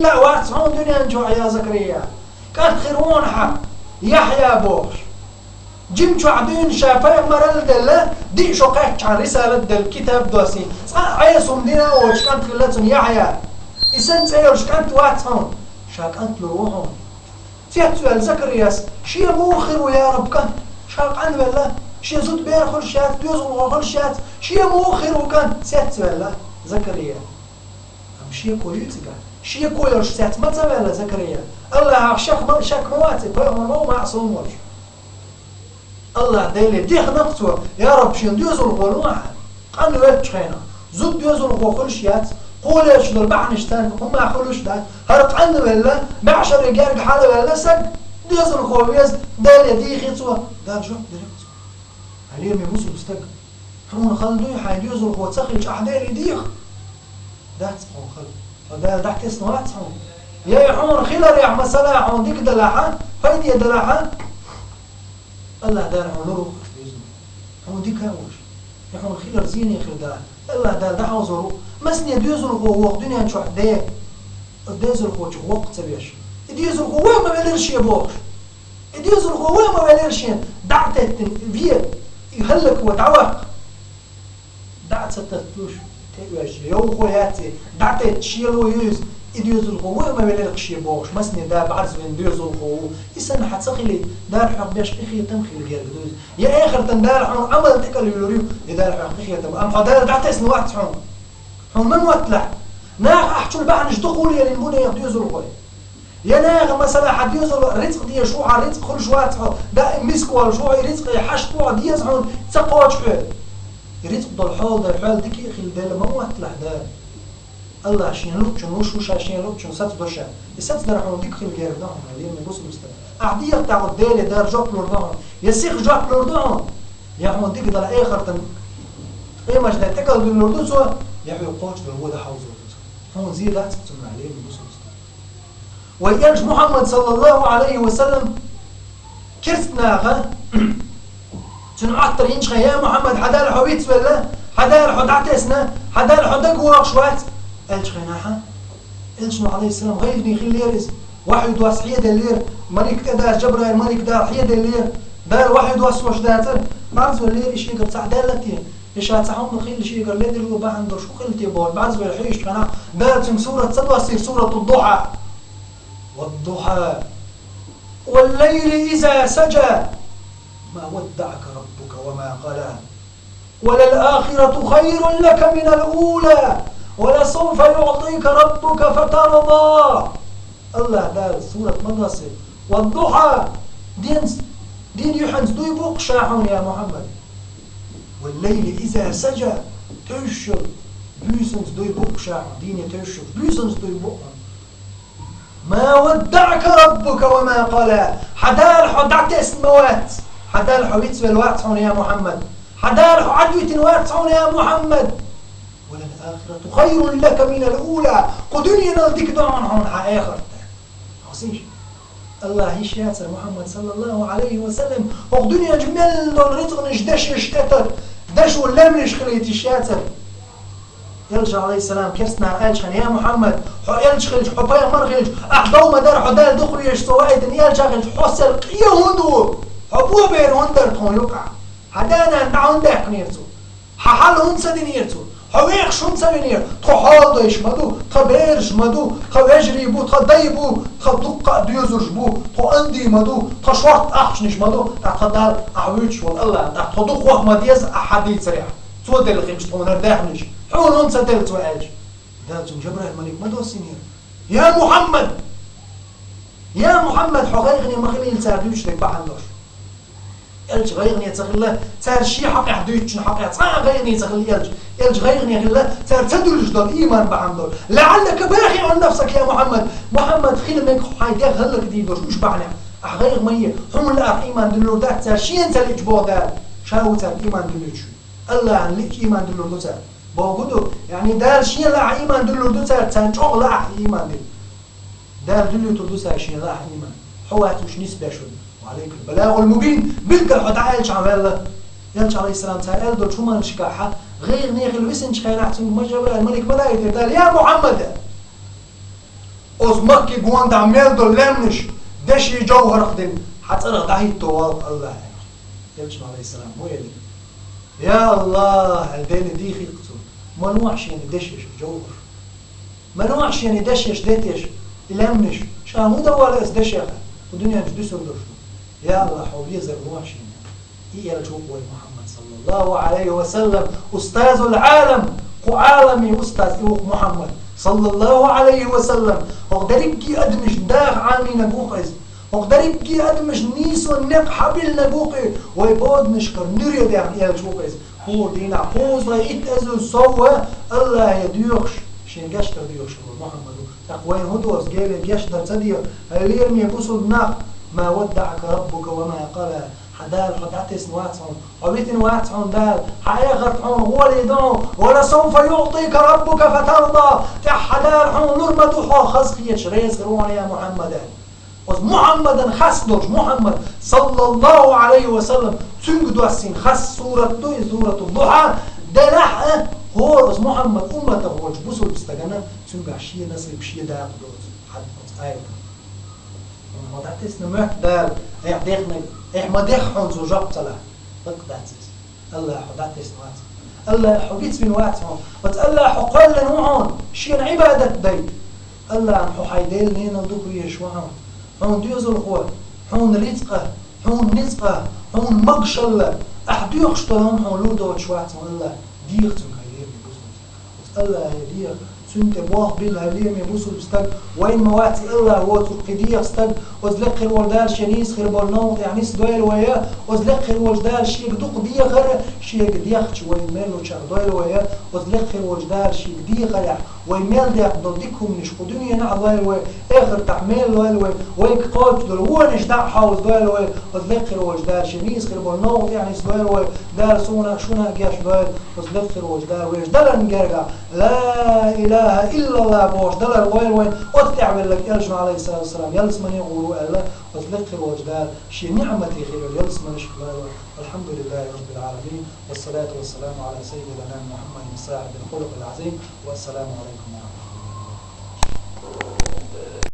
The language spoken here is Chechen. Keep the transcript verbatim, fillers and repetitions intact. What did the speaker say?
хӀилла вац хьуна дуьнен чохь, я Закария. КӀант хир ву хьуна хьан, Яхьъя бохуш. Жима чохь дуьйна ша пайхамаралла делла, диъ шо кхаьччхьана рисалат делла, китаб доссийна. Цкъа а Ӏеса хӀума дина а воцуш кӀант хилла цунна Яхьъя. И санна цӀе йолуш кӀант вац хьуна. Ша кӀант лур ву хьуна. Цецваьлла Закарияс, шен муха хир ву, я Рабби, кӀант? Ша къанвелла, шен зуда бер хуьлуш яц, доьзалхо хуьлуш яц, шен муха хир ву кӀант? Цецваьлла Закария. Амма шеко ю цигахь. Шеко йолуш цец ма ца ваьлла Закария. Аллахьах шек ма, шек ма вац, и пайхамар ма ву маьӀсум волуш. Аллахь Деле дехнарх цо, я Рабби, шен доьзалхо лур ву хьан, къанвеллачу хенахь. Зуда доьзалхо хуьлуш яц, кхоллалуш долу бахьанаш царна хӀумма хуьлуш дац. ХӀара къанвелла, маьӀшаре герга хьалаваьлла стаг, доьзалхо веза, Деле дийхи цо, Дала жоп делира цунна. Хьан лераме бусулба стаг, хьуна хала дуй, хьайн доьзалхо ца хилча, ахь Деле дийхи? Дац хьуна хала. Хьо Дала дӀатесна вац хьуна. Я и хьуна хиларехь, масала, хьуна дика далахь а, пайде далахь а, Аллахь Дала хьуна лур ву хьуна доьзалхо. Хьуна дика а волуш, и хьуна хилар зене хир далахь, Аллахь Дала дӀахьовзор ву. Масане доьзалхо ву хӀокху дуьнен чохь де, доьзалхочух воккха ца веш. И доьзалхо вай ма велира шен бохуш. И доьзалхо вай ма велира шен, дӀа а теттина, ве, и хӀаллакво дӀаваккха. ДӀа а ца татталуш, тӀеоьжча, йовхо яц и, дӀатетта шело ю иза, и доьзалхо вай ма велира шен бохуш, масане да бӀарзвина доьзалхо ву. И санна хьан ца хилийта, Дала хьох беш къинхетам хила герга ду иза. Я эхартан Дала хьуна Ӏамал тӀекӀел юьллур ю, я Дала хьох къинхетам. Амма хьо Дала дӀатесна вац хьуна. Хьуна ма мотталахь. Наха ахь чуьра бахьанаш дукха лелийна бу нехан доьзалхой. Я наха, масала, хьан доьзал рицкъ дезаш ву, хьан рицкъ хуьлуш вац хьо, даим миска волуш ву, и рицкъе хьашт ву хьо, деза хьуна, ца кхочу хьоьга. И рицкъ долу хьоладай хьоьл дика а хилла делла ма мотталахь Дала. Аллахь шен луъучун луш ву, ша шен луъучун сацадо ша. И сацадар хьуна дика хила герга ду хьуна, лераме бусулба стаг. Ахь дехар тӀехь Деле Дала жоп лур ду хьуна, я сиха жоп лур ду хьуна, я хьуна дика дала эхартан къематде тӀекӀел дуьллур ду цо, я хьоьга кхочушдолу вон дӀахьовзор ду цо. Хьуна зен дац цунна, лераме бусулба стаг. Вай элча Мухьаммад, саллаллаху Ӏалайхи ва саллам, керста наха цуьнан Ӏоттар йинчхьа: «Я Мухьаммад, хьан Дала хьо вицвелла, хьан Дала хьо дӀатесна, хьан Дала хьо дагавогӀуш вац», аьллачу хенахь, элчано, Ӏалайхиссалам, гӀайгӀане хиллера иза, вахьйу досса хьеделлера, малик тӀедаза, Жабраил малик Дала хьеделлера, Дала вахьйу доссош дацара, марзо лера и шегара цхьаъ даьлла те? И ша цхьа хӀума хилла шегара ледарло бахьана долуш хӀун хилла те бохуш, бӀарзвелла хьийзачу хенахь, Дала цуьнга сурат ца доссийра, сурату Духьа. Вад-духьа. Вал-лайли иза сажа. Ма ваддаъака раббука ва ма къала. Ва лал-ахирату хайрун лака минал ула. Ва ласавфа юътика раббука фатарда. Аллахь Дала сурат ма доссийра. Вад-духьа. Ден, ден юьхьанца дуй бу-кх ша хьуна, я Мухьаммад. Вал-лайли иза сажа. Тевжаш йолу буьйсанца дуй бу-кх ша хьуна. Дийне тевжаш йолу буьйсанца дуй бу-кх хьуна. Ма ваддаъака раббука ва ма къала. Хьан Дала хьо дӀатесна ма вац. Хьан Дала хьо вицвелла вац хьуна, я Мухьаммад. Хьан Дала хьо Ӏадвитина вац хьуна, я Мухьаммад. Ва лал-ахирату хайрун лака минал ула. Кху дуьненал дика ду хьуна хьан эхарт. Хьо сийша. Аллахь йиш яцара Мухьаммад, саллаллаху Ӏалайхи ва саллам, хӀокху дуьнен чу мел долу рицкъанаш дешнаш тӀетар, дешо лемнаш хилийта йиш яцара. Элча, Ӏалайхиссалам, керста наха аьллачу хенахь: «Я Мухьаммад, хьо элча хилча, хьо пайхамар хилча, ахь дов ма дара, хьо Дала дукха везаш, цо ваийтина элча хилча, хьо сел къен хӀунда ву? Хьо бобер хӀунда дара тхуна юкъахь? Хьан да-нана дӀа хӀунда даьккхинера цо? Хьан хьал хӀунда ца динера цо? Хьо вехаш хӀунда ца винера? Тхо хьоладайш ма ду, тхан бераш ма ду, тхан вежарий бу, тхан дай бу, тхан дуккха а доьзалш бу, тхо анди ма ду, тхан шорта ахчанаш ма ду, ткъа тхан Дала, ахь вуьйцуш волу Аллах, ткъа тхо дукха ваха ма деза ахь хьан дийцарехь. Цо делла хилча тхуна хӀара даьхнаш, хьуна хӀунда ца делла цо?» аьлча, Дала цуьнга Жабраил малик ма доссийнера: «Я Мухьаммад! Я Мухьаммад, хьо гӀайгӀане ма хилийла цара дуьйцуш дерг бахьана долуш». Элча гӀайгӀане ца хилла, цара шен хьокъехь дуьйцучун хьокъехь цкъа а гӀайгӀане ца хилла элча. Элча гӀайгӀане хилла, цара ца дуьллуш долу ийман бахьана долуш. «ЛаӀаллака бахиъун нафсака, я Мухьаммад». Мухьаммад, хила мега хьайн дегӀ хӀаллакдийр долуш уьш бахьанехь. Ахь гӀайгӀа ма е, хьуна лаахь ийман дуьллур дац цара, шена ца лиъча боху Дала. Ша ву цаьрга ийман дуьллуьйтуш. Аллахьна лиъча ийман дуьллур ду цара. Боху ду, яъни Дала шена лаахь ийман дуьллур ду цара, царна чӀогӀа лаахь ийман дилла. Дала дуьллуьйтур ду цара шена лаахь ийман. Хьо вац уьш нисбеш верг. Ва Ӏалайкал балагӀул мубин, билггал хьо дӀааьллачхьана ваьлла. Элча, Ӏалайхиссалам, цара аьлла долчу хӀуманашкахь гӀайгӀане хилла висинчу хенахь цуьнга ма Жабраил малик ма даийтира Дала: «Я Мухьаммад! Оцу Маккин гондахь мел долу лаьмнаш деши жовхӀарх дина хьан цӀарах дӀахӀитто волу Аллах. Элчано, алейхиссалам, хӀун элира? Я Аллах, аьлла, Деле дийхира цо. Ма нохьа шена дешеш жовхӀарш. Ма нохьа шена дешеш детеш, и лаьмнаш. Ша хӀун дан вала аса дешех? Кху дуьнен чу дуьсур долуш ду. Я Аллах, хьо везар нохьа шена. И элча ву-кх вай Мухьаммад, саллаллаху алейхи ва саллам, устазул Ӏалам, кху Ӏаламийн устаз и ву-кх Мухьаммад, саллаллаху алейхи ва саллам. ХӀокху дерриге адамашна даха Ӏамийнарг ву-кх иза. ХӀокху дерриге адамашна нийсонан некъ хьабиллинарг ву-кх и, вай боданашкара нуьре даьхна элча ву-кх иза. ХӀора дийнахь кхузткъе итт эзар сов Аллахе доьхуш, шен гечдар доьхуш волу Мухьаммад ву. ТӀаккха вайна хӀун ду, оцу геле гечдар ца дехар? ХӀай лераме бусулба нах, ма ваддаӀака раббука ва ма къала. Хьан Дала хьо дӀатесна вац хьуна, хьо витина вац хьуна Дала, хьан эхарт хьуна гӀоле ду хьуна, ва ласавфа юӀтика раббука фатарда, тӀаьхьа хьан Дала хьуна лур ма ду хьо, хазахеташ реза хир ву хьуна, я Мухьаммад, аьлла. Оцу Мухьаммадан хас долуш, Мухьаммад, саллаллаху алейхи ва саллам, цуьнга доссийна хас сурат ду иза, сурату Духьа, делахь а, хӀора оцу Мухьаммад умматах волчу бусулба стагана цуьнгахь шен насиб, шен дакъа ду оцу хьад-, оцу аятах. Хьуна хьо дӀатесна моьтту Дала, айхьа дехнарг, айхьа ма деххьа хьуна цо жоп ца лахь, лакха дац иза. Аллах хьо дӀатесна вац. Аллах хьо вицвина вац хьуна. Оцу Аллах хьо кхоьллина ву хьуна, шена Ӏибадат дайта. Аллах хьо хьайн Делан ненал дукха везаш ву хьуна. Хьуна доьзалхо, хьуна рицкъа, хьуна ницкъа, хьуна могушалла, ахь доьхуш долу хӀума хьуна лур доцуш вац хьуна Аллах. Деха цуьнга хьайн лераме бусулба стаг. Оцу Аллахе деха, цуьнан тӀе болх билла хьайн лераме бусулба стаг. Вайна ма вац и Аллах воцург кхин деха стаг. Оцу лекха хир волчу Дала шен нийса хир болу новкъа тӀехь нисдойла вай, оцу лекха хир волчу Дала шега дукха дехар, шега дехча вайна мел лучохь дойла вай, оцу лекха хир волчу Дала шега дехарехь, вай мел дехна долу дика хӀуманаш кху дуьненахь а лойла вай, эхартахь мел лойла вай, вайга кхочуш долу вонаш дӀа а хьовзадойла вай, оцу лекха хир волчу Дала шен нийса хир болу новкъа тӀехь нисдойла вай, Дала суна а, шуна а гечдойла, оцу лекха хир волчу Дала вешан даларна гергахь, ла илаха иллаллах бохуш далар лойла вайна, оцу тӀехь велларг элчано, алейхиссалату вассалам, ялсамане гӀур ву аьлла, оцу лекха хир волчу Дала шен ниӀмате хир йолу ялсаманешка лойла вайна. Алхьамдулиллахи раббил Ӏаламин. Вассалату вассаламу Ӏала саййидина Мухьаммадин сахьибил хулукъил Ӏазим. Вассаламу Ӏалайкум ва рахматуллах.